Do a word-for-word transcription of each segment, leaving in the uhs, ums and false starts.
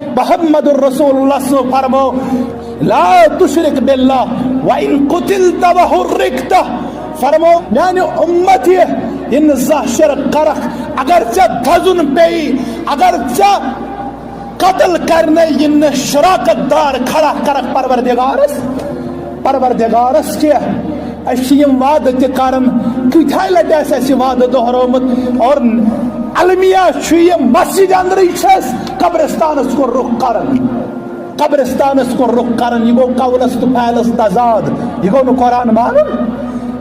محمد رسول اللہ صٲب فرمو، "لا تشرک باللہ وان قتلت وحرقت"۔ فرمو، میانہِ امت یہِ، یہِ نہٕ زانٛہہ شرک کرکھ، اگر ژےٚ دزُن پیٚیہِ، اگر ژےٚ قتل کرنے، یہِ نہٕ شراکت دار کھڑا کرکھ پروردگارس، پروردگارس کینٛہہ۔ أسۍ چھِ یِم وعدٕ تہِ کران، کۭتیاہ لٹہِ آسہِ اَسہِ یہِ وعدٕ دۄہرومُت، اور المیہ چھُ یہِ، مسجد اندرٕے چھِ أسۍ قبرستانس کُن رُخ کران۔ قبرستانس کُن رُخ کران، یہِ گوٚو قولس تہٕ فعلس تضاد، یہِ گوٚو نہٕ قرآن مانُن،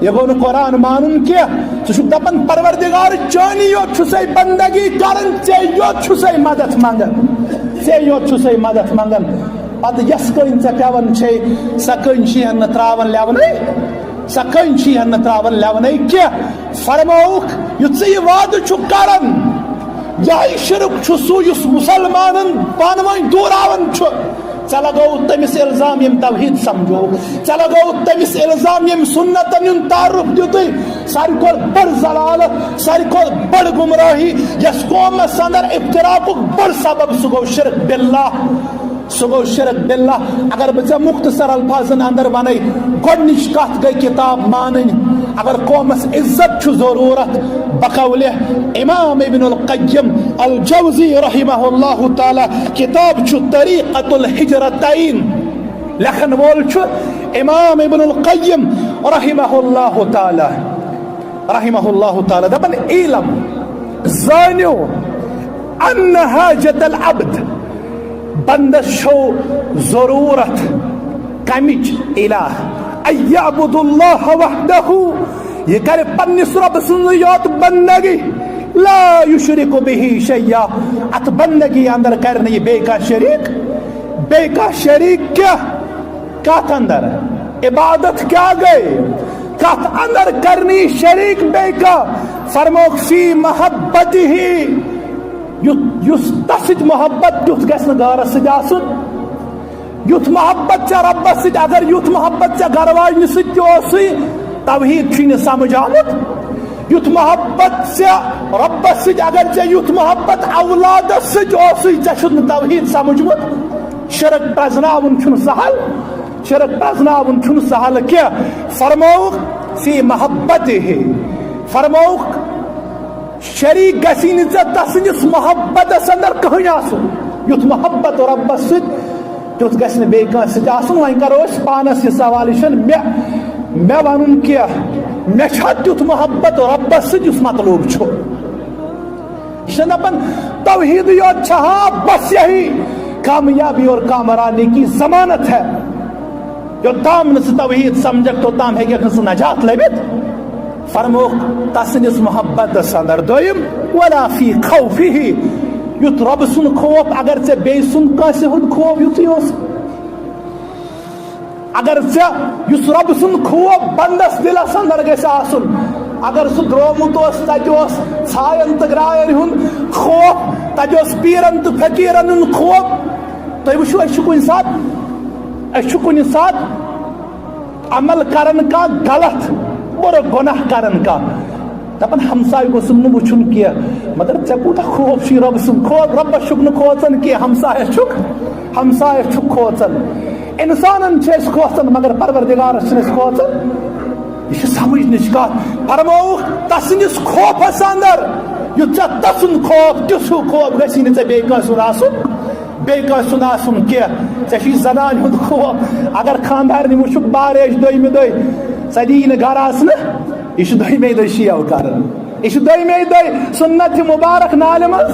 یہِ گوٚو نہٕ قرآن مانُن کینٛہہ۔ ژٕ چھُکھ دپان، پروردگار، چٲنی یوت چھُسے بندگی کران، ژےٚ یوت چھُسے مدد منگان، ژےٚ یوت چھُسے مدد منگان۔ پتہٕ یۄس کٔنۍ ژےٚ پٮ۪وان چھے، سۄ کٔنۍ چھِہن نہٕ تراوان لٮ۪ونَے، سۄ کٔنۍ چھِہن نہٕ تراوان لٮ۪ونَے کینٛہہ۔ فرمووُکھ، یُتھ ژٕ یہِ وعدٕ چھُکھ کران، یِہوٚے شرک چھُ سُہ یُس مُسلمانن پانہٕ ؤنۍ دوٗراوان چھُ۔ ژےٚ لگووُتھ تٔمِس الزام، ییٚمۍ توحید سمجھووُکھ، ژےٚ لگووُتھ تٔمِس الزام، ییٚمۍ سُنتن ہُنٛد تعارُف دیُتُے۔ ساروی کھۄتہٕ بٔڑ ضلالت، ساروی کھۄتہٕ بٔڑ گمراہی، یۄس قومس اندر افتراقُک بٔڑ سبب، سُہ گوٚو شرک باللہ۔ سُہ گوٚو شرک باللہ۔ اگر بہٕ ژےٚ مختصر الفاظن اندر ونَے، گۄڈنِچ کتھ گٔے کتاب مانٕنۍ۔ اگر قومس عزت چھُ ضرورت، بقول امام ابن القیم الجوزی رحمہ اللہ تعالی، کتاب چھُ طریقۃ الہجرتین، لیکھن وول چھُ امام ابن القیم رحمہ اللہ تعالی۔ رحمہ اللہ تعالی دپان، علم، زٲنِو، ان حاجت العبد، بندس چھو ضرورت کمچ؟ الہ ان یعبد اللہ وحدہ، یہ کرِ پننس رب سٕنٛز یوت بندگی، لا یشرک بہ شیئا، اتھ بندگی اندر کرِ نہٕ یہِ بیٚیہِ کانٛہہ شریک، بیٚیہِ کانٛہہ شریک کیٛاہ؟ کتھ اندر؟ عبادت کیا گٔے؟ کتھ اندر کرنی شریک بیٚیہِ کانٛہہ؟ فرموکھ، فی محبتہ، یُتھ، یُس تس سۭتۍ محبت، تیُتھ گژھِ نہٕ غٲرس سۭتۍ آسُن۔ یُتھ محبت ژےٚ رۄبس سۭتۍ، اگر یُتھ محبت ژےٚ گرٕ واجنہِ سۭتۍ تہِ اوسُے، توحید چھُے نہٕ سمجھ آمُت۔ یُتھ محبت ژےٚ رۄبس سۭتۍ، اگر ژےٚ یُتھ محبت اولادس سۭتۍ اوسُے، ژےٚ چھُتھ نہٕ توحید سمجھمُت۔ شرک پرزناوُن چھُنہٕ سہل، شرک پرزناوُن چھُنہٕ سہل کینٛہہ۔ فرمووُکھ، فی محبتہ، فرمووُکھ، شریک گژھی نہٕ ژےٚ تسٕنٛدِس محبتس اندر کٕہٕنۍ آسُن۔ یُتھ محبت رۄبس سۭتۍ، تیُتھ گژھِ نہٕ بیٚیہِ کٲنٛسہِ سۭتۍ آسُن۔ وۄنۍ کرو أسۍ پانس یہِ سوال، یہِ چھُنہٕ مےٚ، مےٚ ونُن کینٛہہ، مےٚ چھا تیُتھ محبت رۄبس سۭتۍ یُس مطلوب چھُ؟ یہِ چھِ دپان، توحیدٕے یوت چھا؟ ہاں، بس یہی کامیابی اور کامرانی کی ضمانت ہے۔ یوٚتام نہٕ ژٕ توحید سمجھکھ، توٚتام ہیٚککھ نہٕ ژٕ نجات لٔبِتھ۔ فرموکھ، تسٕنٛدِس محبتس اندر۔ دوٚیِم، ولا فی خوفہ، یُتھ رۄبہٕ سُنٛد خوف، اگر ژےٚ بیٚیہِ سُنٛد کٲنٛسہِ ہُنٛد خوف یُتھُے اوس، اگر ژےٚ یُس رۄبہٕ سُنٛد خوف بندس دِلس اندر گژھِ آسُن، اگر سُہ درٛومُت اوس، تتہِ اوس ژھاین تہٕ گرٛاین ہُنٛد خوف، تتہِ اوس پیٖرن تہٕ فقیٖرن ہُنٛد خوف۔ تُہۍ وٕچھِو، أسۍ چھِ کُنہِ ساتہٕ، أسۍ چھِ کُنہِ ساتہٕ عمل کران کانٛہہ غلط، بُرٕ گۄناہ کران کانٛہہ، دپان، ہمسایہِ گوٚژھُم نہٕ وٕچھُن کینٛہہ۔ مگر ژےٚ کوٗتاہ خوف چھُے رۄبہٕ سُنٛد؟ خوف، رۄبس چھُکھ نہٕ کھوژان کینٛہہ، ہمسایس چھُکھ، ہمسایس چھُکھ کھوژان۔ انسانن چھِ أسۍ کھوژان، مگر پروردگارس چھِنہٕ أسۍ کھوژان۔ یہِ چھِ سمجھنٕچ کتھ۔ فرمووُکھ، تسٕنٛدِس خوفس اندر، یُتھ ژےٚ تسُنٛد خوف، تیُتھ ہیوٗ خوف گژھی نہٕ ژےٚ بیٚیہِ کٲنٛسہِ ہُنٛد آسُن۔ بیٚیہِ کٲنٛسہِ ہُنٛد آسُن کینٛہہ۔ ژےٚ چھُے زنانہِ ہُنٛد خوف، اگر خانٛدارنہِ وٕچھُکھ باریش دوٚیمہِ دۄہہِ، ژےٚ دِیی نہٕ گرٕ اژنہٕ، یہِ چھُ دوٚیمے دۄہہِ شیو کران، یہِ چھُ دوٚیمے دۄہہِ سنت مبارک نالہِ منٛز۔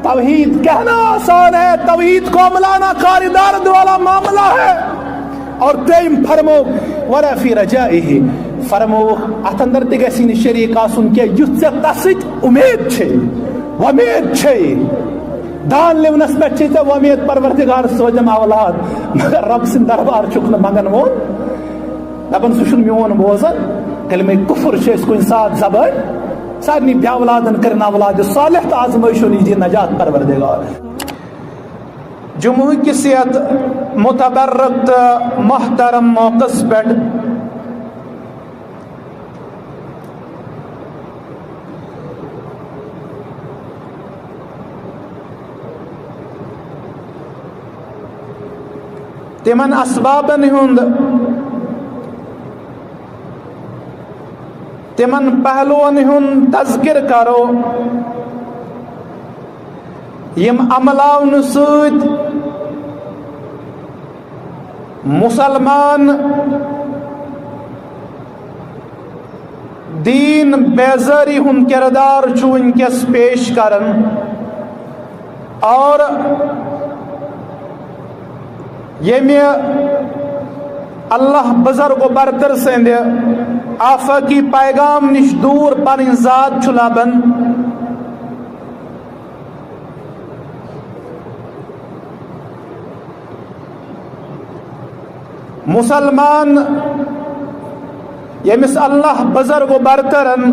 توحید کہنا آسان ہے، توحید کو ملانا کاری درد والا معاملہ ہے۔ اور تٔمۍ فرمو، ولا فی رجائہ، فرمووُکھ، اتھ اندر تہِ گژھی نہٕ شریک آسُن کینٛہہ، یُتھ ژےٚ تس سۭتۍ اُمید چھے، وۄمید چھے۔ دان لِونس پٮ۪ٹھ چھے ژےٚ وۄمید پروردگار سوزٮ۪م اولاد، مگر رۄب سٕنٛدِ دربار چھُکھ نہٕ منگن وول۔ دپان، سُہ چھُنہٕ میون بوزان۔ کلمہ کفر چھِ أسۍ کُنہِ ساتہٕ زبٲنۍ، سارنٕے بے اولادن کٔرِن اولاد صالح تہٕ آزمٲیشو نِش دِیہِ نجات پروردگار۔ جموں کِس یتھ متبرک تہٕ محترم موقعس پٮ۪ٹھ تِمن اسبابن ہُنٛد، تِمن پہلوَن ہُنٛد تذکر کرو، یِم عملاونہٕ سۭتۍ مسلمان دین بیزاری ہُنٛد کردار چھُ وٕنکیٚس پیش کران، اور ییٚمہِ اللہ بزرگ و برتر سٕنٛدِ آفاقی پیغام نِش دوٗر پنٕنۍ ذات چھُ لبان۔ مسلمان ییٚمِس اللہ بزرگ و برترن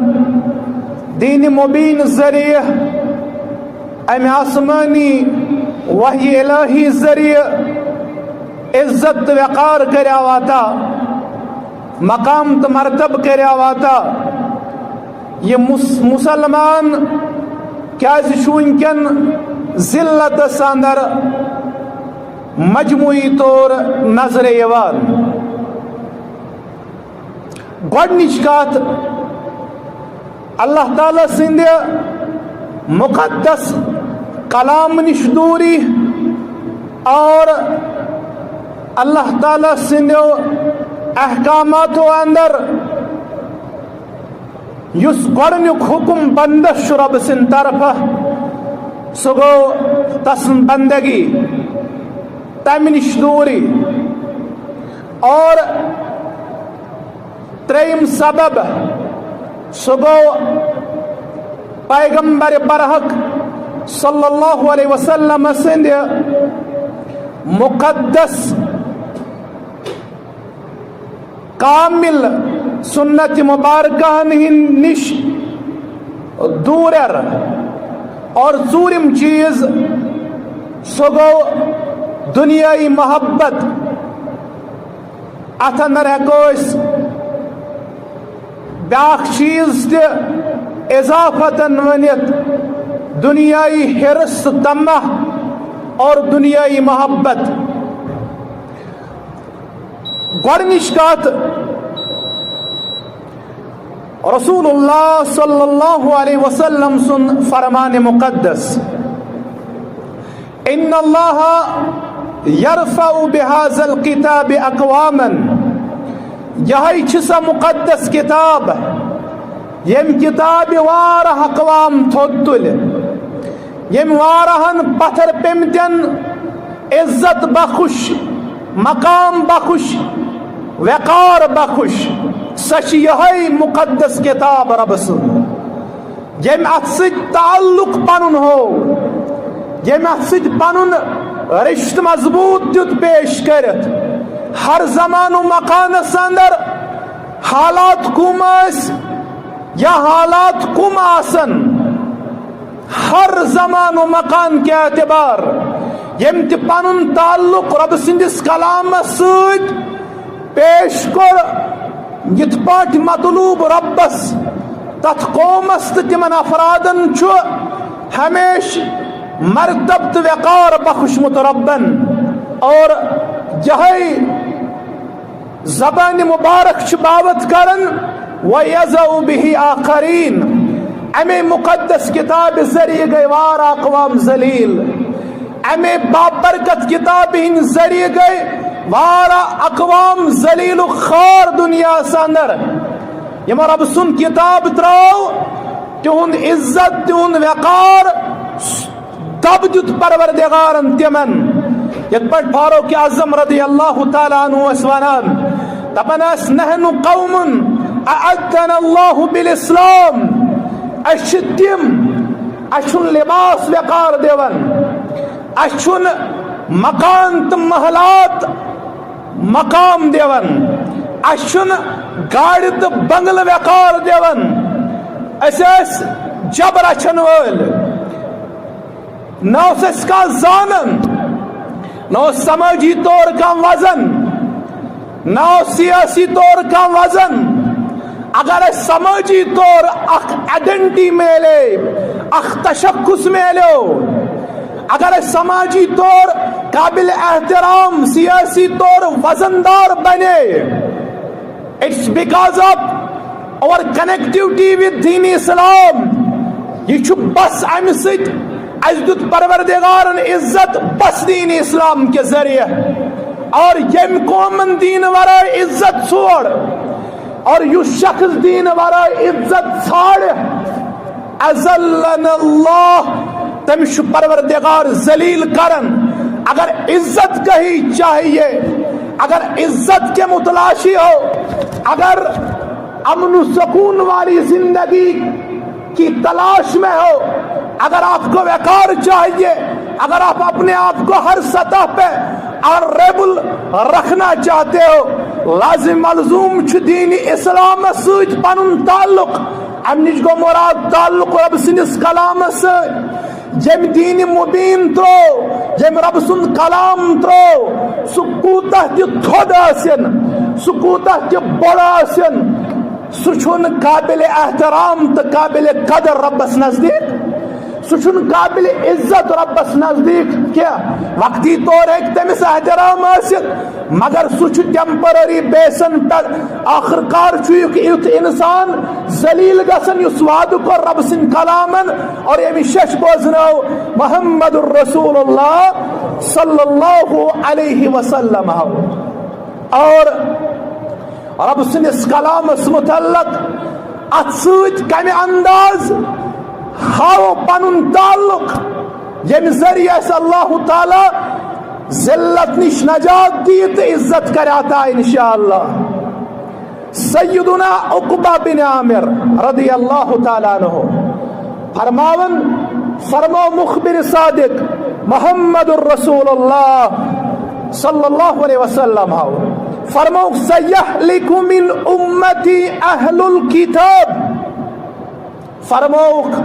دین مبین ذریعہ، امہِ آسمانی وحی الہی ذریعہ عزت تہٕ وقار کریاو عطا، مقام تہٕ مرتب کریاو عطا، یہِ مس-، مسلمان کیازِ چھُ وٕنکیٚن ذلتس اندر مجموعی طور نظرِ یِوان؟ گۄڈنِچ کتھ، اللہ تعالیٰ سٕنٛدِ مقدس کلام نِش دوٗری اور اللہ تعالیٰ سٕنٛدیو احکاماتو اندر یُس گۄڈٕنیُک حُکم بندس چھُ رۄبہٕ سٕنٛدِ طرفہٕ، سُہ گوٚو تسٕنٛز بندگی، تمہِ نِش دوٗری۔ اور ترٛیٚیِم سبب، سُہ گوٚو پیغمبر برحق صلی اللہ علیہ وسلم سٕنٛدِ مقدس کامل سنت مبارکہن ہند نش دورر۔ اور ژوٗرِم چیز، سُہ گوٚو دنیائی محبت۔ اتھ اندر ہیٚکو أسۍ بیاکھ چیز تہِ اضافتن ؤنِتھ، دنیائی حرص، طمع اور دنیائی محبت۔ گۄڈنِچ کتھ، رسول اللہ صلی اللہ علیہ وسلم سُنٛد فرمان مقدس، ان اللہ یرفع بہذا الکتاب اقواما، یہے چھِ سۄ مقدس کتاب، ییٚمہِ کتابہِ واریاہ اقوام تھوٚد تُلہِ، ییٚمہِ واریاہن پتھر پیمتٮ۪ن عزت بخش، مقام بخش، وقار بخش۔ سۄ چھِ یہے مقدس کتاب رب سٕنٛز، ییٚمہِ اتھ سۭتۍ تعلق پنُن ہوو، ییٚمہِ اتھ سۭتۍ پنُن رشتہٕ مضبوط دیُت پیش کٔرِتھ۔ ہر زمان و مکانس اندر حالات کم ٲسۍ یا حالات کم آسن، ہر زمان و مکان کے اعتبار ییٚمۍ تہِ پنُن تعلق رب سٕنٛدِس کلامس سۭتۍ پیش کوٚر، یِتھ پٲٹھۍ مطلوب ربس تتھ قومس تہٕ تِمن افرادن چھُ ہمیشہِ مرتب تہٕ وقار بخشمُت ربن۔ اور یہے زبان مبارک چھِ باوت کران، وَيَضِلُّ بِهِ آخَرِينَ۔ امے مقدس کتابہِ ذریعہ گٔے واریاہ اقوام ذلیل۔ امے بابرکت کتابہِ ہٕنٛدِ ذریعہ گٔے واریاہ اقوام ذلیل و خوار دنیاہس اندر۔ یِمو رب سُنٛد کتاب ترٛاو، تِہُنٛد عزت، تِہُنٛد وقار دب دیُت پروردگارن تِمن۔ یِتھ پٲٹھۍ فاروق اعظم رضی اللہ تعالیٰ عنہ ٲسۍ ونان، دپان ٲسۍ، "نحن قوم اعزنا اللہ بالاسلام"۔ أسۍ چھِ تِم، اَسہِ چھُنہٕ لباس وقار دِوان، اَسہِ چھُنہٕ مکان تہٕ محلات مقام دِوان، اَسہِ چھُنہٕ گاڑِ تہٕ بنگلہٕ وقار دِوان۔ أسۍ ٲسۍ جبر رچھن وٲلۍ، نہ اوس اَسہِ کانٛہہ زانان، نہ اوس سمٲجی طور کانٛہہ وزن، نہ اوس سیٲسی طور کانٛہہ وزن۔ اگر اَسہِ سمٲجی طور اکھ آئیڈینٹی میلے، اکھ تشخص میلیو، اگر أسۍ سماجی طور قابل احترام، سیاسی طور وزن دار بنے، it's because of our connectivity with دین اسلام۔ یہ چھُ بس امہِ سۭتۍ اسہِ دیُت پروردگارن عزت، بس دین اسلام کے ذریعے۔ اور ییٚمہِ قومن دین ورٲے عزت ژھوڑ، اور یُس شخص دین ورٲے عزت ژھانڈِ، اذلن اللہ، تٔمِس چھُ پروردگار ذلیل کران۔ اگر عزت کہیں چاہیے، اگر عزت کے متلاشی ہو، اگر امن و سکون والی زندگی کی تلاش میں ہو، اگر آپ کو وقار چاہیے، اگر آپ اپنے آپ کو ہر سطح پہ آنریبل رکھنا چاہتے ہو، لازم ملزوم چھُ دین اسلام سۭتۍ پنُن تعلق۔ امہِ نِش گوٚو مراد تعلق رب سٕنٛدِس کلامس سۭتۍ۔ ییٚمہِ دین مبین ترٛوو، ییٚمہِ رب سُنٛد کلام ترٛوو، سُہ کوٗتاہ تہِ تھوٚد ٲسِن، سُہ کوٗتاہ تہِ بوٚڑ ٲسِن، سُہ چھُنہٕ قابل احترام تہٕ قابل قدر ربس نزدیٖک۔ سُہ چھُنہٕ قابل عزت ربس نزدیٖک کینٛہہ۔ وقتی طور ہیٚکہِ تٔمِس احترام ٲسِتھ، مگر سُہ چھُ ٹیمپرری بیسن پٮ۪ٹھ۔ آخر کار چھُ یُتھ، یُتھ انسان ذلیل گژھان یُس وعدٕ کوٚر رب سٕنٛدۍ کلامن اور ییٚمِس شش بوزنٲو محمد رسول اللہ صلی اللہ علیہ وسلم۔ اور رب سٕنٛدِس کلامس متعلق اتھ سۭتۍ کمہِ انداز ہاوو پنُن تعلق، ییٚمہِ ذٔریعہٕ اسہِ اللہ تعالیٰ ذلت نِش نجات دِیہِ تہٕ عزت کرِ عطا انشاءاللہ۔ سیدنا عقبہ بن عامر رضی اللہ تعالیٰ عنہ فرماون، فرمو مخبر صادق محمد رسول اللہ صلی اللہ علیہ وسلم ہاو، فرمو، سیہلک من امتی اہل الکتاب۔ فرمووُکھ،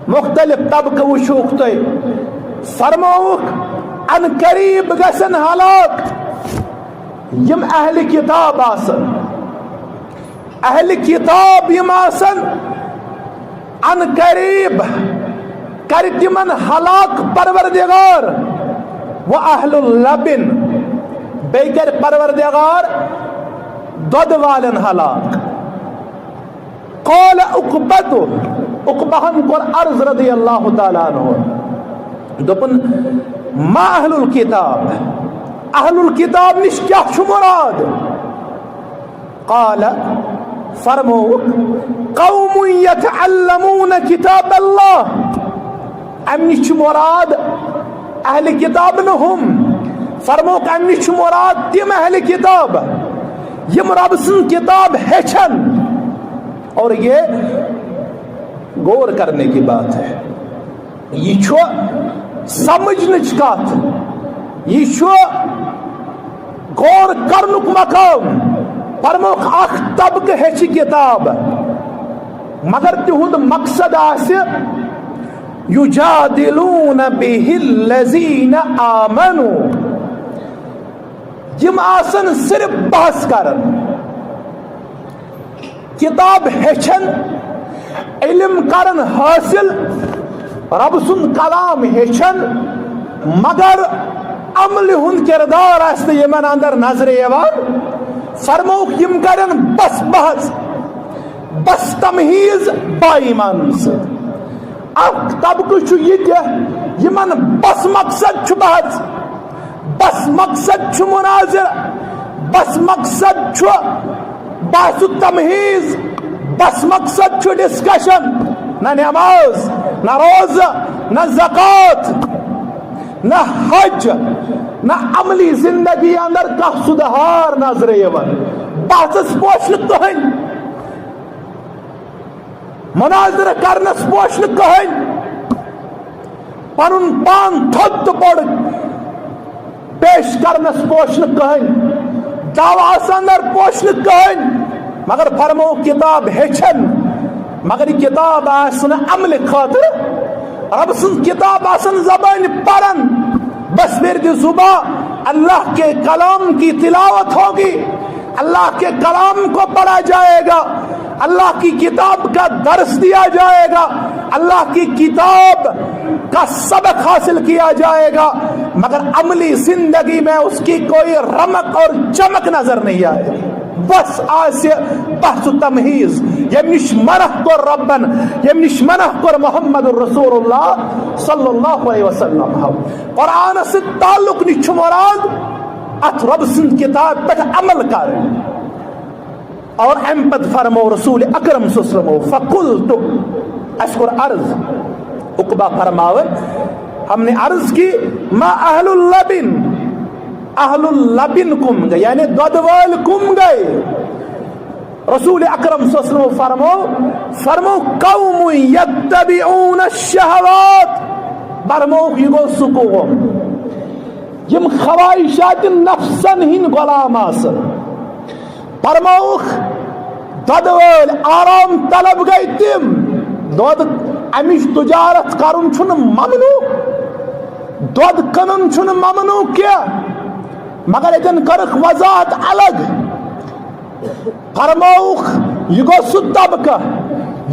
مختلف طبقہٕ وٕچھوُکھ تُہۍ، فرمووُکھ، ان قریب گژھن ہلاک یِم اہل کتاب آسن۔ اہل کتاب یِم آسن، ان قریب کرِ تِمن ہلاک پروردگار، و اہل اللبن، بیٚیہِ کرِ پروردگار دۄدٕ والٮ۪ن ہلاک۔ قال عقبہ، عقبہن کوٚر عرض رضی اللہ تعالیٰ عنہ، دوٚپُن، ما اہل الکتاب، اہل الکتاب نِش کیٛاہ چھُ مراد؟ قال، فرمووُکھ، قوم یتعلمون کتاب اللہ، امہِ نِش چھُ مراد اہل کتاب نہٕ ہُم، فرمووُکھ، امہِ نِش چھُ مراد تِم اہل کتاب یِم رب سٕنٛز کتاب ہیٚچھن۔ اور یہ غور کرنے کی بات ہے، یہ چھُ سمجھنٕچ کتھ، یہ چھُ غور کرنُک مقام۔ فرمووُکھ، اکھ طبقہٕ ہیٚچھِ کتاب، مگر تِہُنٛد مقصد آسہِ یجادلون بہ الذین آمنوا، یِم آسن صرف بحث کران، کتاب ہیٚچھن، علم کرن حٲصِل، رب سُنٛد کلام ہیٚچھن، مگر عملہِ ہُنٛد کردار آسہِ نہٕ یِمن اندر نظرِ یِوان۔ فرمووُکھ، یِم کرن بس بحث، بس تمہیز با ایمانن سۭتۍ۔ اکھ طبقہٕ چھُ یہِ تہِ، یِمن بس مقصد چھُ بحث، بس مقصد چھُ مناظرہ، بس مقصد چھُ بحث و تمہیز، بس مقصد چھُ ڈسکشن۔ نہ نماز، نہ روزہ، نہ زکوٰۃ، نہ حج، نہ عملی زندگی اندر کانٛہہ سُدھار نظرِ یِوان۔ بحثس پوش نہٕ کٕہٕنۍ، مناظرٕ کرنس پوش نہٕ کٕہٕنۍ، پنُن پان تھوٚد تہٕ بوٚڑ پیش کرنس پوش نہٕ کٕہٕنۍ، دعواہس اندر پوش نہٕ کٕہٕنۍ، مگر فرمووُکھ، کتاب ہیٚچھن، مگر یہِ کتاب آسہِ نہٕ عملہِ خٲطرٕ۔ رب سٕنٛز کتاب آسن زبٲنۍ پرن، بس ورد زباں اللہ کے کلام کی تلاوت ہوگی، اللہ کے کلام کو پڑھا جائے گا، اللہ کی کتاب کا درس دیا جائے گا، اللہ کی کتاب کا سبق حاصل کیا جائے گا، مگر عملی زندگی میں اس کی کوئی رمق اور چمک نظر نہیں آئے گی۔ بس آسہِ بحث و تمحیٖز، ییٚمہِ نِش منع کوٚر ربن، ییٚمہِ نِش منع کوٚر محمد رسول اللہ صلی اللہ علیہ وسلم۔ قرآنس سۭتۍ تعلق نِش چھُ مراد اتھ رب سٕنٛز کتاب پٮ۪ٹھ عمل کرٕنۍ۔ اور امہِ پتہٕ فرمو رسول اکرم صلی اللہ علیہ وسلم، فقلت، اسہِ کوٚر عرض، عقبہ فرماوان، ہم نے عرض کی، ما اہل اللبن، اہل اللبن کم گئے، یعنی دۄدٕ وٲلۍ کم گئے؟ رسول اکرم صلی اللہ علیہ وسلم فرمو، فرمو، قوم یتبعون الشہوات، فرمو، یہِ گوٚو سُہ قوم، یِم خواہشات نفسن ہٕنٛدۍ غلام آسن۔ فرمووُکھ، دۄدٕ وٲلۍ آرام طلب گٔے تِم۔ دۄد، اَمِچ تجارت کرُن چھُنہٕ ممنوع، دۄد کٕنُن چھُنہٕ ممنوع کینٛہہ، مگر ییٚتٮ۪ن کٔرٕکھ وضاحت الگ۔ فرمووُکھ، یہِ گوٚو سُہ طبقہٕ،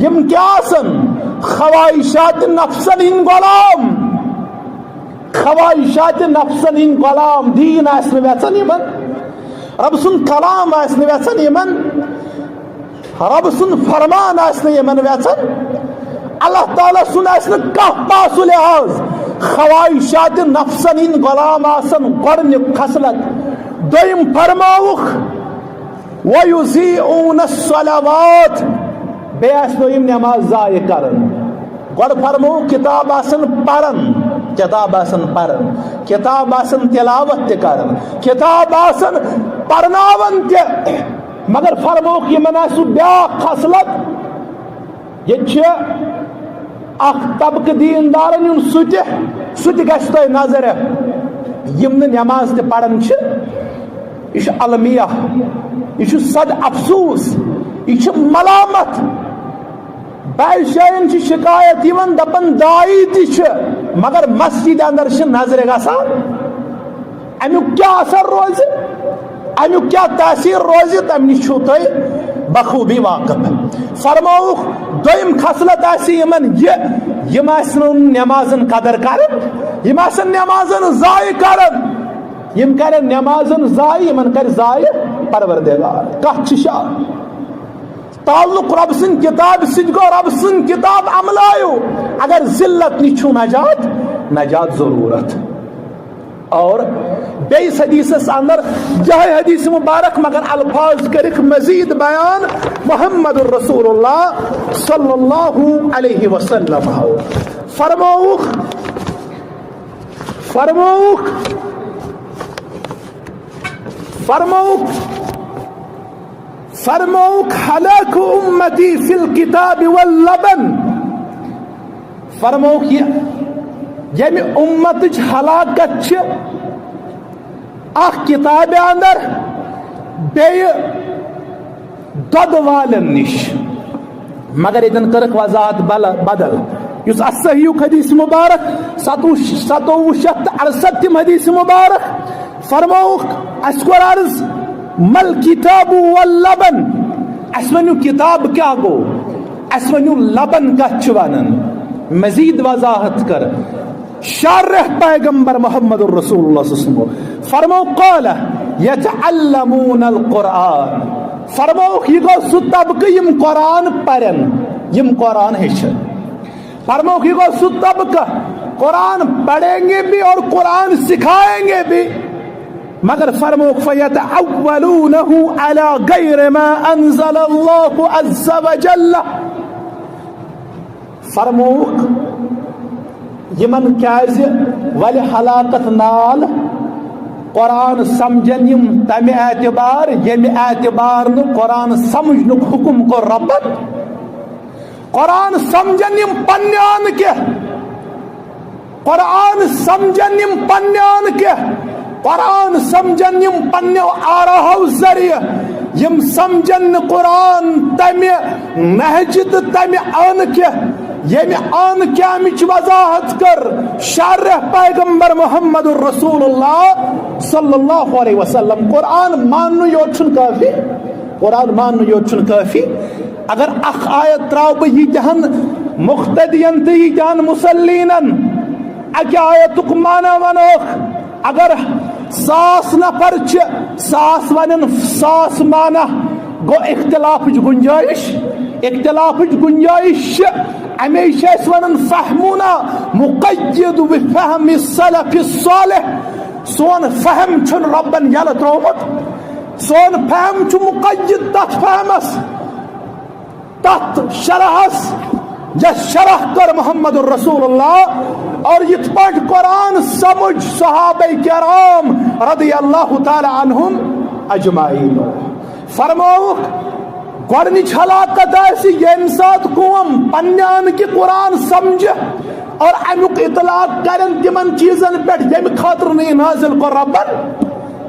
یِم کیٛاہ آسن؟ خواہشات نفسن ہٕنٛدۍ غلام۔ خواہشات نفسن ہٕنٛدۍ غلام، دیٖن آسہِ نہٕ وٮ۪ژھان یِمن، رب سُنٛد کلام آسہِ نہٕ وٮ۪ژھان یِمن، رب سُنٛد فرمان آسہِ نہٕ یِمن وٮ۪ژھان، اللہ تعالیٰ سُنٛد آسہِ نہٕ کانٛہہ پاس و لحاظ۔ خواہشات نفسن ہٕنٛدۍ غلام آسن گۄڈٕنیُک خصلت۔ دوٚیِم فرماوُکھ، وَيُضِيعُونَ الصَّلَوَاتِ، بیٚیہِ آسہِ نہٕ یِم نٮ۪ماز ضایع کران۔ گۄڈٕ فرموو کِتاب آسن پران، کِتاب آسن پران، کِتاب آسن تلاوت تہِ کران، کِتاب آسن پرناوان تہِ، مگر فرمووُکھ یِمن آسہِ سُہ بیٛاکھ خصلت۔ ییٚتہِ چھِ اکھ طبقہٕ دیٖندارن ہُنٛد، سُہ تہِ، سُہ تہِ گژھِ تۄہہِ نظرِ۔ یِم نہٕ نٮ۪ماز تہِ پران چھِ، یہِ چھُ المیہ، یہِ چھُ صد افسوس، یہِ چھُ ملامت۔ بعض جاین چھِ شکایت یِوان، دپان داعی تہِ چھِ، مگر مسجد اندر چھِ نظرِ گژھان۔ امیُک کیٛاہ اثر روزِ، امیُک کیٛاہ تاثیر روزِ، تمہِ نِش چھُو تُہۍ بخوبی واقف۔ فرمووُکھ، دوٚیِم خصلت آسہِ یِمن یہِ، یِم آسہِ نہٕ نٮ۪مازن قدر کران، یِم آسن نٮ۪مازن ضایع کران۔ یِم کرن نٮ۪مازن ضایع، یِمن کرِ ضایع پروردگار۔ کتھ چھِ شاہ؟ تعلق رب سٕنٛدِ کتابہِ سۭتۍ گوٚو، رب سٕنٛز کتاب عملایو۔ اگر ذلت نِش چھُو نجات، نجات ضرورت۔ اور بیٚیِس حدیثس اندر یہے حدیث مبارک، مگر الفاظ کٔرِکھ مزید بیان محمد رسول اللہ صلی اللہ علیہ وسلم۔ فرمووُکھ، فرمووُکھ، فرمووُکھ، فرمووُکھ، ہلاک امتی فی الکتاب واللبن۔ فرمووُکھ، یہِ ییٚمہِ امتٕچ ہلاکت چھِ اکھ کتابہِ اندر، بیٚیہِ دۄدٕ والٮ۪ن نِش۔ مگر ییٚتٮ۪ن کٔرٕکھ وضاحت بل-، بدل۔ یُس الصحیحُک حدیث مبارک، ستوُہ، ستوُہ شیٚتھ تہٕ اَرسَتتھِم حدیث مبارک، فرمووُکھ، اسہِ کوٚر عرض، مل کتاب واللبن؟ اسہِ ؤنِو، کتاب کیٛاہ گوٚو؟ اسہِ ؤنِو، لبن کتھ چھِ ونان؟ مزید وضاحت کر۔ شارح پیغمبر محمد رسول اللہ صلی اللہ علیہ وسلم فرمو، قال یتعلمون القرآن۔ فرمووُکھ، یہِ گوٚو سُہ طبقہٕ یِم قرآن پرن، یِم قرآن ہیٚچھن۔ فرمووُکھ، یہِ گوٚو سُہ طبقہٕ، قرآن پڑھیں گے بھی اور قرآن سکھائیں گے بھی۔ مگر فرمووُکھ، فیتأولونہ علی غیر ما انزل اللہ عز وجل۔ فرمووُکھ، یِمن کیازِ ولہِ ہلاکت نال؟ قرآن سمجھن یِم تمہِ اعتبار، ییٚمہِ اعتبار نہٕ قرآن سمجھنُک حکم کوٚر ربن۔ قرآن سمجھن یِم پننہِ آنہٕ کہِ، قرآن سمجھن یِم پننہِ آنہٕ کہِ، قرآن سمجھن یِم پننیو آراہو ذریعہ، یِم سمجھن نہٕ قرآن تمہِ نہجہِ تہٕ تمہِ آنہٕ کہِ، ییٚمہِ آنہٕ کہِ امِچ وضاحت کٔر شارح پیغمبر محمد رسول اللہ صلی اللہ علیہ وسلم۔ قرآن ماننہٕ یوت چھُنہٕ کٲفی، قرآن ماننہٕ یوت چھُنہٕ کٲفی۔ اگر اکھ آیت تراو بہٕ ییٖتیاہن مقتدین تہٕ ییٖتیاہن مصلینن، اکہِ آیتُک معنی ونوکھ، اگر ساس نفر چھِ، ساس ونن ساس معنی، گوٚو اختلافٕچ گنجائش، اختلافٕچ گنجائش چھِ۔ اَمے چھِ أسۍ ونان فہمنا مقید بفہم السلف الصالح۔ سون فہم چھُنہٕ رۄبن یلہٕ ترٛوومُت، سون فہم چھُ مقید تتھ فہمس، تتھ شرحس، یس شرح کٔر محمد رسول اللہ۔ اور یتھ پٲٹھۍ قرآن سمجھ صحابہ کرام رضی اللہ تعالی عنہم اجمعین۔ فرماوُکھ، گۄڈنِچ ہلاکت آسہِ ییٚمہِ ساتہٕ قوم پننہِ آنہٕ کہِ قرآن سمجھِ اور امیُک اطلاق کرن تِمن چیزن پٮ۪ٹھ ییٚمہِ خٲطرٕ نہٕ یہِ نازل کوٚر رۄبن،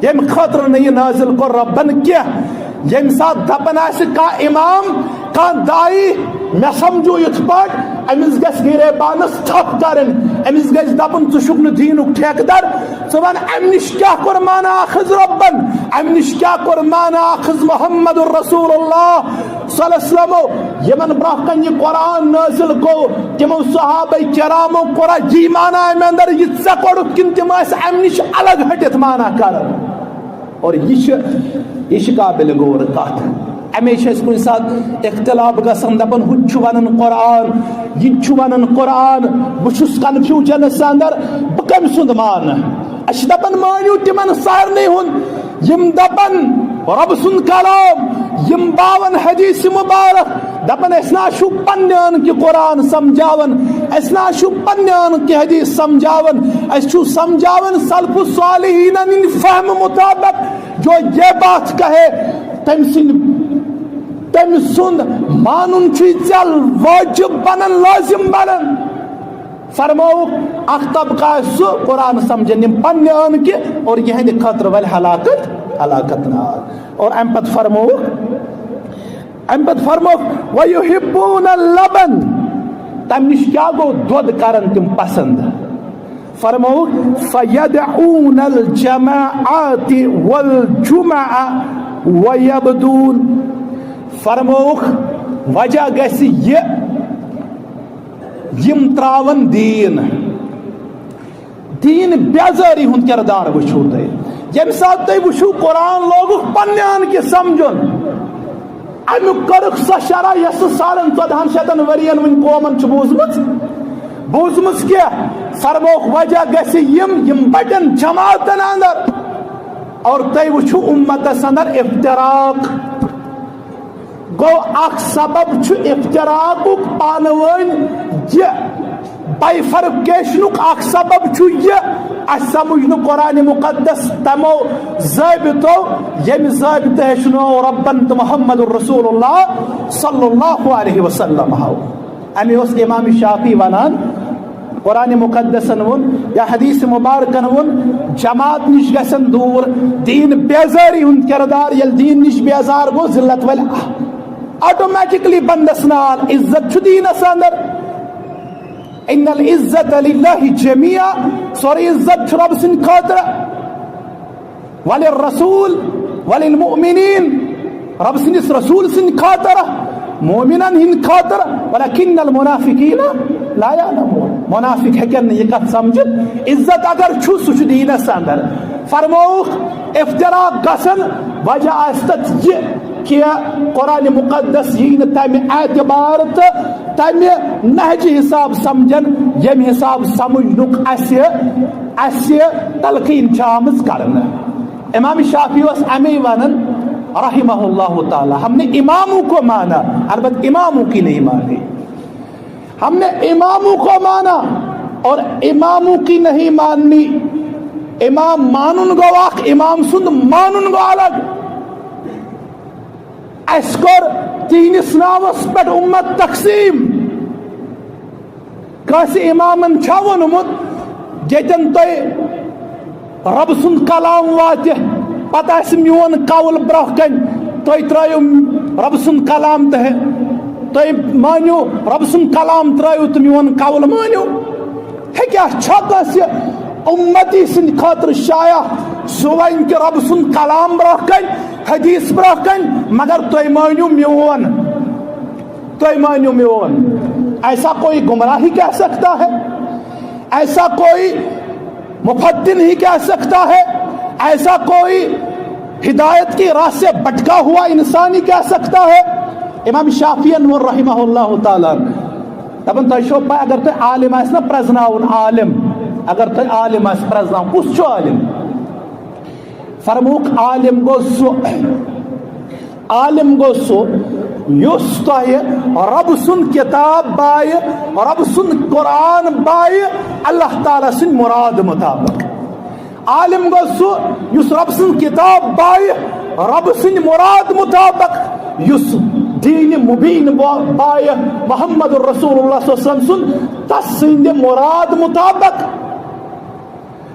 ییٚمہِ خٲطرٕ نہٕ یہِ نازل کوٚر رۄبن کینٛہہ۔ ییٚمہِ ساتہٕ دپان آسہِ کانٛہہ امام، کانٛہہ داعی، مےٚ سمجھو یِتھ پٲٹھۍ، أمِس گژھِ گریبانس تھپھ کرٕنۍ، أمِس گژھِ دپُن، ژٕ چھُکھ نہٕ دیٖنُک ٹھیکہٕ در، ژٕ وَن، اَمہِ نِش کیٛاہ کوٚر مانا اخذ رۄبن، اَمہِ نِش کیٛاہ کوٚر مانا اخذ محمد رسول اللہ صلی اللہ علیہ وسلم؟ یِمن برٛونٛہہ کنہِ یہِ قرآن نٲزِل گوٚو، تِمو صحابہ کرامو کوٚرا یی مانا اَمہِ اندر، یہِ ژےٚ کوٚرُتھ، کِنہٕ تِم ٲسۍ اَمہِ نِش الگ ہٹِتھ مانا کران؟ اور یہِ چھِ، یہِ چھِ قابل غور کتھ۔ اَمے چھِ أسۍ کُنہِ ساتہٕ اختلاف گژھان، دپان، ہُہ تہِ چھُ ونان قرآن، یہِ تہِ چھُ ونان قرآن، بہٕ چھُس کنفیوجنس اندر، بہٕ کٔمۍ سُنٛد مانہٕ؟ أسۍ چھِ دپان، مٲنِو تِمن سارنٕے ہُنٛد، یِم دپان رۄب سُنٛد کلام، یِم باون حدیث مبارک، دپان، أسۍ نہ چھُ پننہِ آنہٕ کہِ قرآن سمجھاوان، أسۍ نہ چھُ پننہِ آنہٕ کہِ حدیث سمجھاوان، أسۍ چھُ سمجھاوان سلف صالحینن ہٕنٛدِ فہمہٕ مطابق، جو یہ بات کہے، تٔمۍ سٕنٛدِ، تٔمۍ سُنٛد مانُن چھُ ژےٚ واجب بنان، لازم بنان۔ فرمووُکھ، اکھ طبقہ آسہِ سُہ قرآن سمجھن یِم پننہِ آنہٕ کہِ اور یِہنٛدِ خٲطرٕ ولہِ ہلاکت، ہلاکت نار۔ اور امہِ پتہٕ فرمووُکھ، امہِ پتہٕ فرمووُکھ، وَيُحِبُّونَ اللَّبَنَ، تمہِ نِش کیٛاہ گوٚو؟ دۄد کرن تِم پسند۔ فرمووُکھ، فَيَدْعُونَ الْجَمَاعَاتِ وَالْجُمَعَ وَيَبْدُونَ۔ فرمووُکھ، وجہ گژھِ یہِ، یِم تراون دیٖن، دیٖن بیزٲری ہُنٛد کردار وٕچھِو تُہۍ۔ ییٚمہِ ساتہٕ تُہۍ وٕچھِو، قرآن لوگُکھ پننہِ آنہٕ کہِ سمجھُن، امیُک کٔرٕکھ سۄ شرح یۄس سُہ ساڑن ژۄدہن شیٚتن ؤرین وٕنہِ قومن چھِ بوٗزمٕژ، بوٗزمٕژ کینٛہہ۔ فرمووُکھ، وجہ گژھِ یِم، یِم بٹن جماعتن اندر، اور تُہۍ وٕچھِو اُمتس اندر افتراق۔ گوٚو، اکھ سبب چھُ افتراقُک پانہٕ ؤنۍ یہِ، بائیفرکیشنُک اکھ سبب چھُ یہِ، اَسہِ سمجھ نہٕ قرآن مقدس تمو ضٲبطو، ییٚمہِ ضٲبطہٕ ہیٚچھنو رۄبن تہٕ محمد رسول اللہ صلی اللہ علیہ وسلم ہو۔ امی اوس امام شافعی ونان، قرآن مقدسن ووٚن یا حدیث مبارکن ووٚن، جماعت نِش گژھن دوٗر، دیٖن بیزٲری ہُنٛد کردار، ییٚلہِ دیٖن نِش بیزار گوٚو، ذلت ولہِ آٹومیٹکلی بندس نال، عزت چھُ دیٖنس اندر۔ ان العزت للہ جمیعا، سورُے عزت چھُ رۄب سٕنٛدِ خٲطرٕ۔ وللرسول وللمؤمنین، رب سٕنٛدِس رسول سٕنٛدِ خٲطرٕ، مومنن ہٕنٛدِ خٲطرٕ، ولکن المنافقین لا یعلمون۔ منافق ہیٚکن نہٕ یہِ کتھ سمجھِتھ۔ عزت اگر چھُ، سُہ چھُ دیٖنس اندر۔ فرمووُکھ، افتراق گژھن وجہ آسہِ تتھ یہِ کہِ قرآن مقدس یی نہٕ تمہِ اعتبار تہٕ تمہِ نہجہِ حساب سمجھن، ییٚمہِ حساب سمجھنُک اسہِ، اسہِ تلقین چھِ آمٕژ کرنہٕ۔ امام شافعی اوس امی ونان، رحمہ اللہ تعالی، ہم نے اماموں کو مانا، البتہ اماموں کی نہیں مانی۔ ہم نے اماموں کو مانا اور اماموں کی نہیں ماننی۔ امام مانن گو اکھ، امام سند مانن گو الگ۔ اسہِ کوٚر تِہنٛدِس ناوس پٮ۪ٹھ اُمت تقسیٖم۔ کٲنٛسہِ امامن چھا ووٚنمُت، ییٚتٮ۪ن تۄہہِ رۄب سُنٛد کلام واتہِ، پتہٕ آسہِ میون قول برٛونٛہہ کنہِ، تُہۍ ترٲیِو رۄب سُنٛد کلام تہٕ تُہۍ مٲنِو رۄب سُنٛد کلام ترٲیِو تہٕ میون قول مٲنِو؟ ہے، کیٛاہ چھا کٲنٛسہِ اُمتی سٕنٛدِ خٲطرٕ شایع سُہ وَنہِ کہِ رۄب سُنٛد کلام برٛونٛہہ کنہِ، حدیث برٛونٛہہ کنہِ، مگر تُہۍ مٲنِو میون؟ تُہۍ مٲنِو میون؟ ایسا کوئی گمراہ ہی کہہ سکتا ہے؟ ایسا کوئی مفتن ہی کہہ سکتا ہے؟ ایسا کوئی ہدایت کے راہ سے بھٹکا ہوا انسان ہی کہہ سکتا ہے؟ امام شافعی انور رحمہ اللہ تعالیٰ دپان، تۄہہِ چھو پاے، اگر تۄہہِ عالم آسہِ نا پرزناوُن، عالم، اگر تۄہہِ عالم آسہِ پرزناوُن، کُس چھُ عالم؟ فرموک، عالم گوٚو سُہ، عالم گوٚو سُہ یُس تۄہہِ رب سُنٛد کتاب بایہِ، رب سُنٛد قرآن بایہِ، اللہ تعالیٰ سٕنٛدۍ مراد مطابق۔ عالم گوٚو سُہ یُس رب سٕنٛز کتاب بایہِ، رب سٕنٛدۍ مراد مطابق، یُس دین مبین با-، بایہِ، محمد رسول اللہ صلی اللہ علیہ وسلم سُنٛد، تس سٕنٛدِ مراد مطابق۔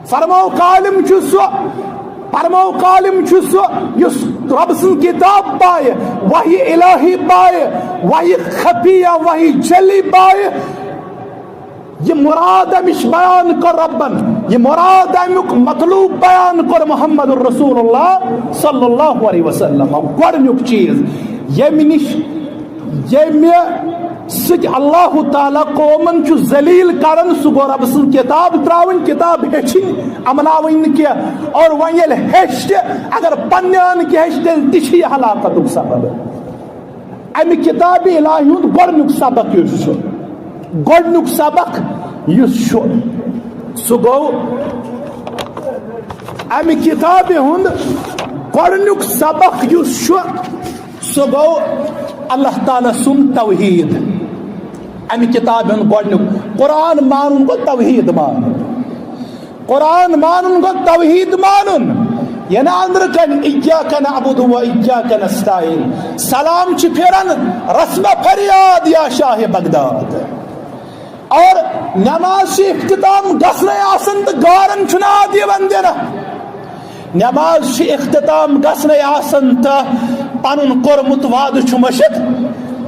فرموک، عالم چھُ سُہ، فرموک، عالم چھُ سُہ یُس رب سٕنٛز کتاب بایہِ، وحی الہی بایہِ، وحی خفیہ، وحی جلی بایہِ، یہِ مراد امِچ بیان کٔر ربن، یہِ مراد امیُک مطلوب بیان کٔر محمد رسول اللہ صلی اللہ علیہ وسلم۔ گۄڈنیُک چیٖز ییٚمہِ نِش، ییٚمہِ سۭتۍ اللہ تعالیٰ قومن چھُ ذلیل کران، سُہ گوٚو رب سٕنٛز کتاب تراوٕنۍ، کتاب ہیٚچھِنۍ، امناوٕنۍ نہٕ کینٛہہ۔ اور وۄنۍ ییٚلہِ ہیٚچھ تہِ، اگر پننہِ آنہٕ کہِ ہیٚچھ، تیٚلہِ تہِ چھِ یہِ ہلاکتُک سبب۔ امہِ کتابِ الہی ہُنٛد گۄڈنیُک سبق یُس چھُ، گۄڈنیُک سبق یُس چھُ، سُہ گوٚو امہِ کتابہِ ہُنٛد گۄڈنیُک سبق یُس چھُ، سُہ گوٚو اللہ تعالیٰ سُنٛد توحید۔ امہِ کتابہِ ہُنٛد گۄڈنیُک قرآن مانُن گوٚو توحید مانُن۔ قرآن مانُن گوٚو توحید مانُن۔ یعنی أنٛدرٕ کنہِ ایاک نعبد و ایاک نستعین۔ سلام چھِ پھیران رسمہ فریاد یا شاہ بغداد۔ اور نماز چھِ اختتام گژھنَے آسان تہٕ گارن چھُنہٕ آد یِوان دِنہٕ۔ نماز چھِ اختتام گژھنَے آسان تہٕ پنُن کوٚرمُت وعدٕ چھُ مٔشِتھ،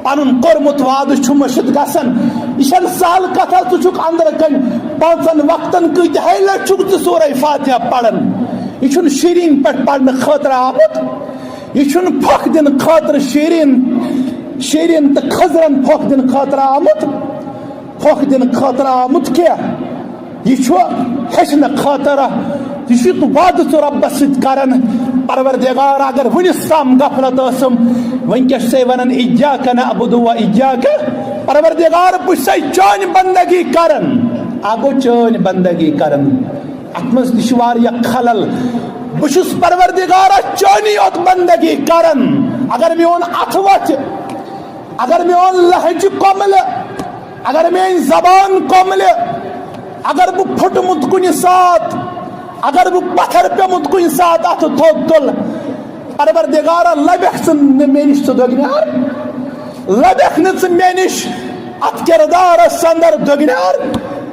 پنُن کوٚرمُت وعدٕ چھُ مٔشِتھ گژھان۔ یہِ چھَنہٕ سہل کتھا، ژٕ چھُکھ أنٛدرٕ کنہِ پانٛژن وقتن کۭتِہے لٹہِ چھُکھ ژٕ سورہ فاتحہ پران۔ یہِ چھُنہٕ شیٖریٖن پٮ۪ٹھ پرنہٕ خٲطرٕ آمُت، یہِ چھُنہٕ پھۄکھ دِنہٕ خٲطرٕ شیٖریٖن، شیٖریٖن تہٕ خٔزرن پھۄکھ دِنہٕ خٲطرٕ آمُت۔ پھۄکھ دِنہٕ خٲطرٕ آمُت کینٛہہ۔ یہِ چھُ ہیٚچھنہٕ خٲطرٕ، یہِ چھُ وعدٕ ژٕ رۄبَس سۭتۍ کران۔ پروردگار، اگر وُنِس تام غفلت ٲسٕم، وٕنکیٚس چھُسے وَنان، ایاک نعبد و ایاک۔ پروردگار، بہٕ چھُسے چٲنۍ بندگی کران۔ اَکھ گوٚو چٲنۍ بندگی کران، اَتھ منٛز تہِ چھِ واریاہ خلل۔ بہٕ چھُس پروردگارا چٲنی یوت بندگی کران۔ اگر میون اَتھٕ وۄتھِ، اگر میون لہجہِ کۄملہِ، اگر میٲنۍ زبان کۄملہِ، اگر بہٕ پھُٹمُت کُنہِ ساتہٕ، اگر بہٕ پتھر پیوٚمُت کُنہِ ساتہٕ اَتھٕ تھوٚد تُلہٕ، پروردگارا، لبٮ۪کھ ژٕ نہٕ مےٚ نِش ژٕ دۄگنیار، لبٮ۪کھ نہٕ ژٕ مےٚ نِش اَتھ کردارس اندر دۄگنیار،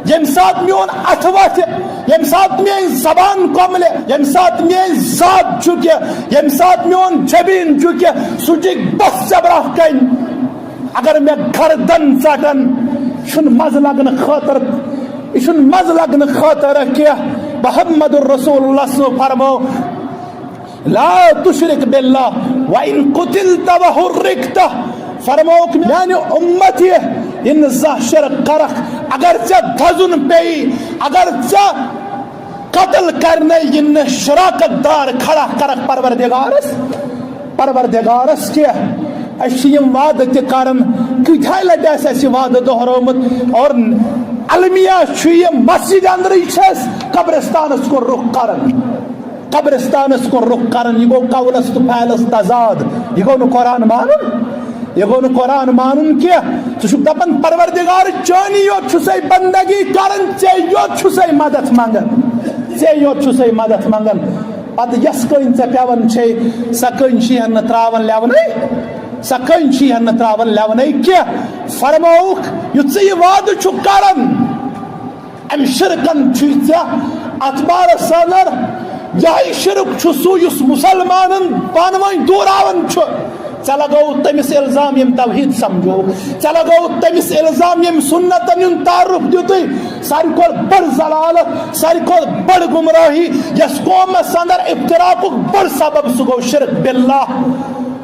ییٚمہِ ساتہٕ میون اَتھٕ وۄتھِ، ییٚمہِ ساتہٕ میٲنۍ زبان کۄملہِ، ییٚمہِ ساتہٕ میٲنۍ زاد جُکہِ، ییٚمہِ ساتہٕ میون جبیٖن جُکہِ، سُہ جُکہِ بس ژےٚ برٛونٛہہ کنہِ۔ اگر مےٚ گردن ژٹن، چھُنہٕ مزٕ لگنہٕ خٲطرٕ، یہِ چھُنہٕ مزٕ لگنہٕ خٲطرٕ کینٛہہ۔ محمد رسول اللہ صٲب فرمٲو، لا تشرک باللہ وان قتلت وحرقت۔ فرمووُکھ، میانہِ اُمتی، یہِ نہٕ زانٛہہ شرک کرکھ، اگر ژےٚ دزُن پیٚیہِ، اگر ژےٚ قتل کرنے یِن نہٕ شراکت دار کھڑا کرکھ پروردگارس، پروردگارس کینٛہہ۔ أسۍ چھِ یِم وعدٕ تہِ کران، کۭتیاہ لٹہِ آسہِ اَسہِ یہِ وعدٕ دۄہرٲومُت، اور المیہ چھُ یہِ مسجد اندرٕے چھِ أسۍ قبرستانس کُن رُخ کران۔ قبرستانس کُن رُخ کران، یہِ گوٚو قولس تہٕ فعلس تضاد، یہِ گوٚو نہٕ قرآن مانُن، یہِ گوٚو نہٕ قرآن مانُن کینٛہہ۔ ژٕ چھُکھ دپان، پروردگار، چٲنی یوت چھُسے بندگی کران، ژےٚ یوت چھُسے مدد منگان، ژےٚ یوت چھُسے مدد منگان۔ پتہٕ یۄس کٔنۍ ژےٚ پٮ۪وان چھے، سۄ کٔنۍ چھِی ہن نہٕ تراوان لٮ۪ونَے، سۄ کٔنۍ چھِی ہن نہٕ تراوان لٮ۪ونَے کینٛہہ۔ فرمووُکھ، یُتھ ژٕ یہِ وعدٕ چھُکھ کران، امہِ شرکن چھُے ژےٚ اتھ بارس اندر۔ یہے شرک چھُ سُہ یُس مسلمانن پانہٕ ؤنۍ دوٗراوان چھُ۔ ژےٚ لگووُتھ تٔمِس الزام ییٚمۍ توحید سمجھووُکھ، ژےٚ لگووُتھ تٔمِس الزام ییٚمۍ سُنتن ہُنٛد تعارف دیُتُے۔ ساروی کھۄتہٕ بٔڑ ضلالت، ساروی کھۄتہٕ بٔڑ گمراہی، یۄس قومس اندر افتراقُک بٔڑ سبب، سُہ گوٚو شرک باللہ۔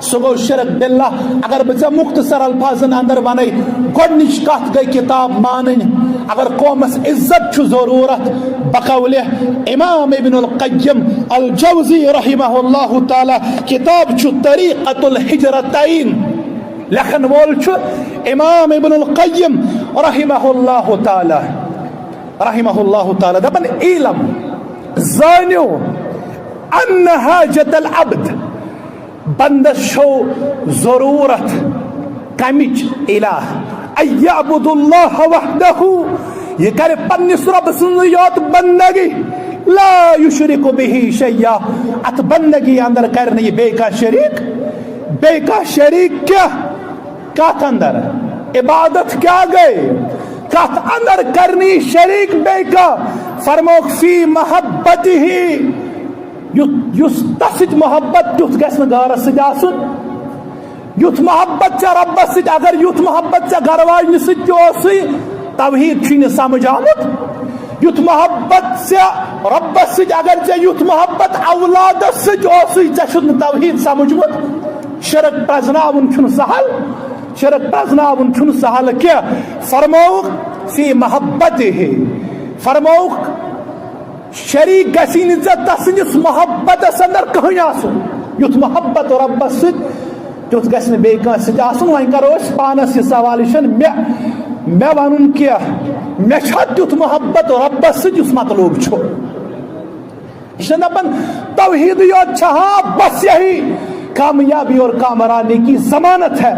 سُہ گوٚو شرک باللہ۔ اگر بہٕ ژےٚ مختصر الفاظن اندر ونَے، گۄڈنِچ کتھ گٔے کتاب مانٕنۍ۔ اگر قومس عزت چھُ ضرورت، بقول امام ابن القیم الجوزی رحمہ اللہ تعالی، کتاب چھُ طریقۃ الہجرتین، لیکھن وول چھُ امام ابن القیم رحمہ اللہ تعالی، رحمہ اللہ تعالی۔ دپان، اعلم، زٲنِو، ان حاجت العبد، بندس چھو ضرورت کمچ؟ الہ ان یعبد اللہ وحدہ، یہ کرِ پننس رب سٕنٛز یوت بندگی، لا یشرک بہ شیئا، اتھ بندگی اندر کرِ نہٕ یہِ بیٚیہِ کانٛہہ شریک، بیٚیہِ کانٛہہ شریک کیٛاہ؟ کتھ اندر؟ عبادت کیٛاہ گٔے؟ کتھ اندر کرِ نہٕ یہِ شریک بیٚیہِ کانٛہہ؟ فرمووُکھ، فی محبتہ، یُتھ، یُس تس سۭتۍ محبت تیُتھ گژھِ نہٕ غٲرس سۭتۍ آسُن۔ یُتھ محبت ژےٚ رۄبس سۭتۍ، اگر یُتھ محبت ژےٚ گرٕ واجنہِ سۭتۍ تہِ اوسُے، توحید چھُے نہٕ سمجھ آمُت۔ یُتھ محبت ژےٚ رۄبس سۭتۍ، اگر ژےٚ یُتھ محبت اولادس سۭتۍ اوسُے، ژےٚ چھُتھ نہٕ توحید سمجھمُت۔ شرک پرزناوُن چھُنہٕ سہل، شرک پرزناوُن چھُنہٕ سہل کینٛہہ۔ فرمووُکھ، فی محبتہ، فرمووُکھ، شریک گژھی نہٕ ژےٚ تسٕنٛدِس محبتس اندر کٕہٕنۍ آسُن۔ یُتھ محبت رۄبس سۭتۍ، تیُتھ گژھِ نہٕ بیٚیہِ کٲنٛسہِ سۭتۍ آسُن۔ وۄنۍ کرو أسۍ پانس یہِ سوال، یہِ چھُنہٕ مےٚ، مےٚ ونُن کینٛہہ، مےٚ چھا تیُتھ محبت رۄبس سۭتۍ یُس مطلوب چھُ؟ یہِ چھُنہٕ دپان توحیدٕے یوت چھا، ہاں بس یہی کامیابی اور کامرانی کی ضمانت ہے۔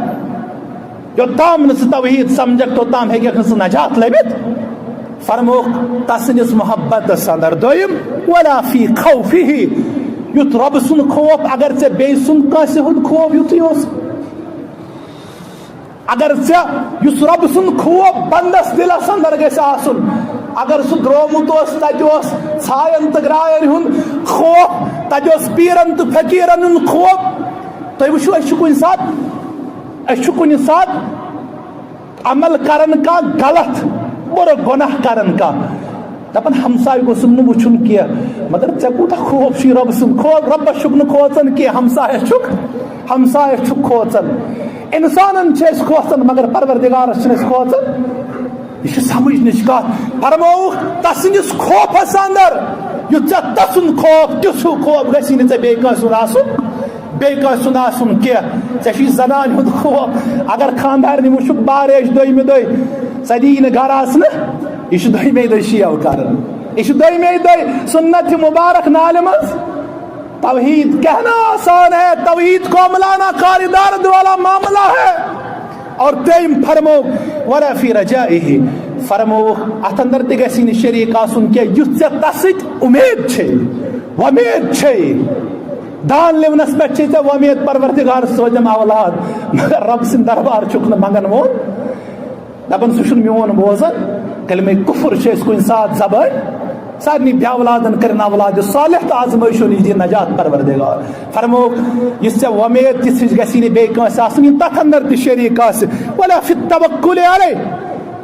یوٚتام نہٕ ژٕ توحید سمجھکھ، توٚتام ہیٚککھ نہٕ ژٕ نجات لٔبِتھ۔ فرمووُکھ، تسٕنٛدِس محبتس اندر۔ دوٚیِم، ولا فی خوفہ، یُتھ رۄبہٕ سُنٛد خوف، اگر ژےٚ بیٚیہِ سُنٛد کٲنٛسہِ ہُنٛد خوف یُتھُے اوس، اگر ژےٚ یُس رۄبہٕ سُنٛد خوف بندس دلس اندر گژھِ آسُن، اگر سُہ درٛومُت اوس، تتہِ اوس ژھاین تہٕ گراین ہُنٛد خوف، تتہِ اوس پیرن تہٕ فقیرن ہُنٛد خوف۔ تُہۍ وٕچھِو، أسۍ چھِ کُنہِ ساتہٕ، أسۍ چھِ کُنہِ ساتہٕ عمل کران کانٛہہ غلط، بُرٕ گۄناہ کران کانٛہہ، دپان، ہمسایہِ گوٚژھُم نہٕ وٕچھُن کینٛہہ۔ مگر ژےٚ کوٗتاہ خوف چھُے رۄبہٕ سُنٛد؟ خوف، رۄبس چھُکھ نہٕ کھوژان کینٛہہ، ہمسایس چھُکھ، ہمسایس چھُکھ کھوژان۔ انسانن چھِ أسۍ کھوژان، مگر پروردگارس چھِنہٕ أسۍ کھوژان۔ یہِ چھِ سمجھنٕچ کتھ۔ فرمووُکھ، تسٕنٛدِس خوفس اندر، یُتھ ژےٚ تسُنٛد خوف، تیُتھ ہیوٗ خوف گژھی نہٕ ژےٚ بیٚیہِ کٲنٛسہِ ہُنٛد آسُن۔ بیٚیہِ کٲنٛسہِ ہُنٛد آسُن کینٛہہ۔ ژےٚ چھُے زنانہِ ہُنٛد خوف۔ اگر خانٛدارنہِ وٕچھُکھ بارے دوٚیمہِ دۄہہِ، سۄ دِیی نہٕ گرٕ اژنہٕ، یہِ چھُ دوٚیمے دۄہہِ شیو کران۔ یہِ چھُ دوٚیمے دۄہہِ سُنت مبارک نالہِ منٛز۔ توحید کہنا آسان ہے، توحید کو ملانا کاری درد والا معاملہ ہے۔ اور تٔمۍ فرمو، ولا فی رجائہ، فرمووُکھ، اتھ اندر تہِ گژھی نہٕ شریک آسُن کینٛہہ، یُتھ ژےٚ تس سۭتۍ اُمید چھے، وۄمید چھے۔ دان لِونس پٮ۪ٹھ چھے ژےٚ وۄمید پروردگار سوزٮ۪م اولاد، مگر رۄب سٕنٛدِ دربار چھُکھ نہٕ منگن وول۔ دپان، سُہ چھُنہٕ میون بوزان۔ کلمہ کفر چھِ أسۍ کُنہِ ساتہٕ زبٲنۍ، سارنٕے بے اولادن کٔرِن اولاد صالح تہٕ آزمٲیشو نِش دِن نجات پروردگار۔ فرمووُکھ، یُس ژےٚ وۄمید تِژھ ہِش گژھی نہٕ بیٚیہِ کٲنٛسہِ آسٕنۍ، یِم تتھ اندر تہِ شریک آسہِ۔ ولا فی التوکل علیہ،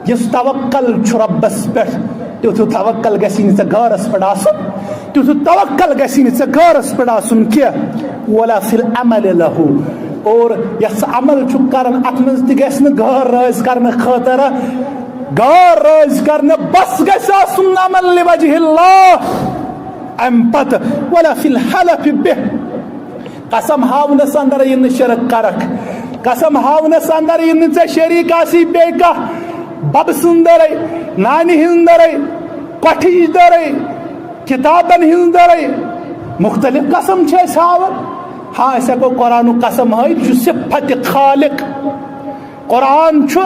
یُس توکل چھُ رۄبس پٮ۪ٹھ، تیُتھ ہیوٗ توکل گژھی نہٕ ژےٚ غٲرس پٮ۪ٹھ آسُن، تیُتھ ہیوٗ توکل گژھی نہٕ ژےٚ غٲرس پٮ۪ٹھ آسُن کینٛہہ۔ ولا فی العمل لہ، اور یۄس ژٕ عمل چھُکھ کران، اتھ منٛز تہِ گژھِ نہٕ غٲر رٲضۍ کرنہٕ خٲطرٕ، غٲر رٲضۍ کرنہٕ بس گژھِ آسُن عمل لوجہ اللہ۔ امہِ پتہٕ ولا فی الحلف بہ، قسم ہاونس اندر یِن نہٕ شرک کرکھ، قسم ہاونس اندر یِن نہٕ ژےٚ شریک آسی بیٚیہِ کانٛہہ، ببہٕ سٕنٛز دٔرے، نانہِ ہٕنٛز دٔرے، کۄٹھِچ دٔرے، کتابن ہٕنٛز دٔرے، مختلف قسم چھِ أسۍ ہاوان۔ ہاں، أسۍ ہٮ۪کو قرآنُک قسم ہٲوِتھ، یہِ چھُ صفت خالق۔ قرآن چھُ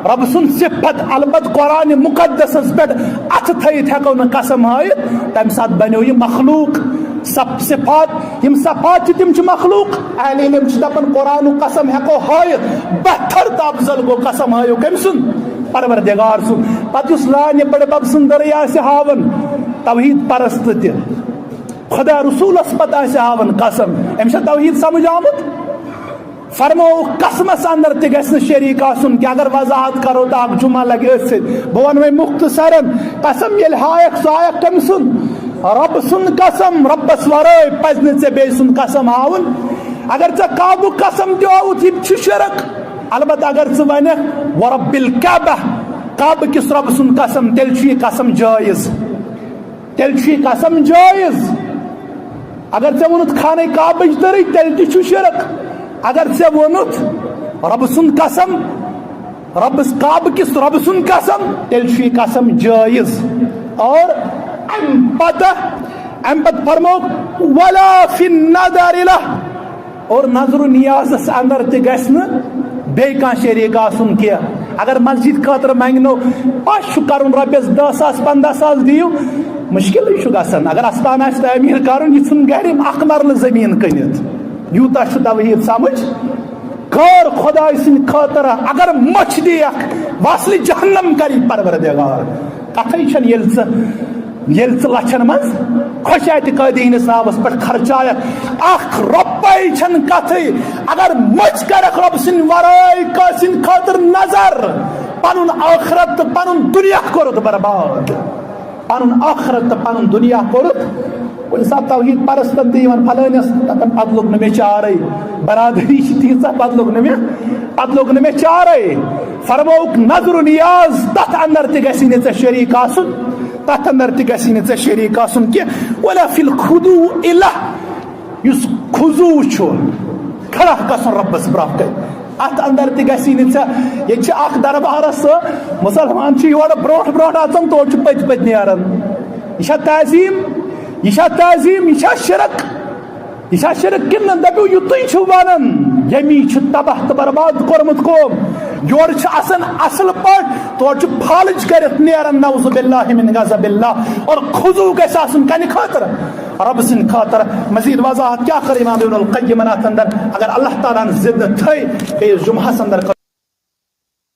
رب سُنٛد صفت، البتہ قرآن مقدسس پٮ۪ٹھ اتھٕ تھٲیِتھ ہٮ۪کو نہٕ قسم ہٲیِتھ، تمہِ ساتہٕ بنیو یہِ مخلوق۔ صف-، صفات، یِم صفات چھِ، تِم چھِ مخلوق۔ اہل علم چھِ دپان، قرآنُک قسم ہٮ۪کو ہٲیِتھ، بہتر تہٕ افضل گوٚو قسم ہٲیِو کٔمۍ سُنٛد؟ پروردگار سُنٛد۔ پتہٕ یُس لانہِ بڑِ بب سُنٛد دٔرٕے آسہِ ہاوان، توحید پرست تہِ، خدا رسولس پتہٕ آسہِ ہاوان قسم، أمِس چھا توحید سمجھ آمُت؟ فرمووُکھ، قسمس اندر تہِ گژھِ نہٕ شریک آسُن کینٛہہ۔ اگر وضاحت کرو تہٕ اکھ جمعہ لگہِ أتھۍ سۭتۍ۔ بہٕ ونہٕ وۄنۍ مختصرن، قسم ییٚلہِ ہایکھ، سُہ ہایکھ کٔمۍ سُنٛد؟ رۄب سُنٛد قسم۔ رۄبس ورٲے پزِ نہٕ ژےٚ بیٚیہِ سُنٛد قسم ہاوُن۔ اگر ژےٚ کعبُک قسم تہِ آوُتھ، یہِ تہِ چھُ شرک۔ البتہ اگر ژٕ ونکھ ورب الکعبہ، کعبہٕ کِس رۄبہٕ سُنٛد قسم، تیٚلہِ چھُ یہِ قسم جٲیز، تیٚلہِ چھُ یہِ قسم جٲیز۔ اگر ژےٚ ووٚنُتھ خانہ کعبٕچ تٔرٕے، تیٚلہِ تہِ چھُ شرک۔ اگر ژےٚ ووٚنُتھ رۄبہٕ سُنٛد قسم، رۄبس، کعبہٕ کِس رۄبہٕ سُنٛد قسم، تیٚلہِ چھُ یہِ قسم جٲیز۔ اور امہِ پتہٕ، امہِ پتہٕ فرموو، ولا فی النظر الہ، اور نظر و نیازس اندر تہِ گژھِ نہٕ بیٚیہِ کانٛہہ شریٖک آسُن کینٛہہ۔ اگر مسجد خٲطرٕ منٛگنو، پش چھُ کرُن رۄپیس دہ ساس، پنٛداہ ساس دِیِو، مُشکِلٕے چھُ گژھان۔ اگر استان آسہِ تعمیٖر کرُن، یہِ ژھُن گرِ اکھ مرلہٕ زٔمیٖن کٕنِتھ۔ یوٗتاہ چھُ توحیٖد سمجھ۔ کر خۄداے سٕنٛدِ خٲطرٕ، اگر مۄچھ دِیَکھ، وصلِ جہنم کری پروردگار۔ کتھے چھنہٕ، ییٚلہِ ژٕ، ییٚلہِ ژٕ لچھن منٛز خۄش اعتقٲدی ہٕنٛدِس ناوس پٮ۪ٹھ خرچایکھ، اکھ رۄپے چھنہٕ کتھٕے۔ اگر مٔژھ کرکھ رۄب سٕنٛدِ ورٲے کٲنٛسہِ ہٕنٛدِ خٲطرٕ نظر، پنُن ٲخرت تہٕ پنُن دُنیا کوٚرُتھ برباد۔ پنُن ٲخرت تہٕ پنُن دُنیا کوٚرُتھ۔ کُنہِ ساتہٕ توحیٖد پرستن تہِ یِوان فلٲنِس، دپان، پتہٕ لوٚگ نہٕ مےٚ چارے، برادری چھِ تیٖژاہ، پتہٕ لوٚگ نہٕ مےٚ، پتہٕ لوٚگ نہٕ مےٚ چارے۔ فرمووُکھ، نظر و نیاز، تتھ اندر تہِ گژھِ نہٕ ژےٚ شریٖک آسُن، تتھ اندر تہِ گژھِ نہٕ ژےٚ شریٖک آسُن کینٛہہ۔ ولا فی الخضوع الہ، یُس خضوع چھُ، کھڑا گژھُن رۄبس برونٛہہ کَنہِ، اتھ اندر تہِ گژھی نہٕ ژےٚ۔ ییٚتہِ چھِ اکھ دربارس، سُہ مسلمان چھِ یورٕ برونٛٹھ برونٛٹھ اژان، تورٕ چھُ پٔتۍ پٔتۍ نیران۔ یہِ چھا تعظیٖم؟ یہِ چھا تعظیٖم؟ یہِ چھا شرک؟ یہِ چھا شرک کِنہٕ نہٕ؟ دٔپِو، یِتُے چھُ ونان، ییٚمی چھُ تباہ تہٕ برباد کوٚرمُت قوم۔ یورٕ چھِ آسان اصل پٲٹھۍ، تورٕ چھُ فالج کٔرِتھ نیران، نعوذ باللہ من غضب اللہ۔ اور خضوع گژھِ آسُن کنہِ خٲطرٕ؟ رب سٕنٛدِ خٲطرٕ۔ مزید وضاحت کیٛاہ کٔر امام ابن القیمن اتھ اندر؟ اگر اللہ تعالیٰ ہن زندٕ تھٲے، بیٚیِس جمعہس اندر کٔر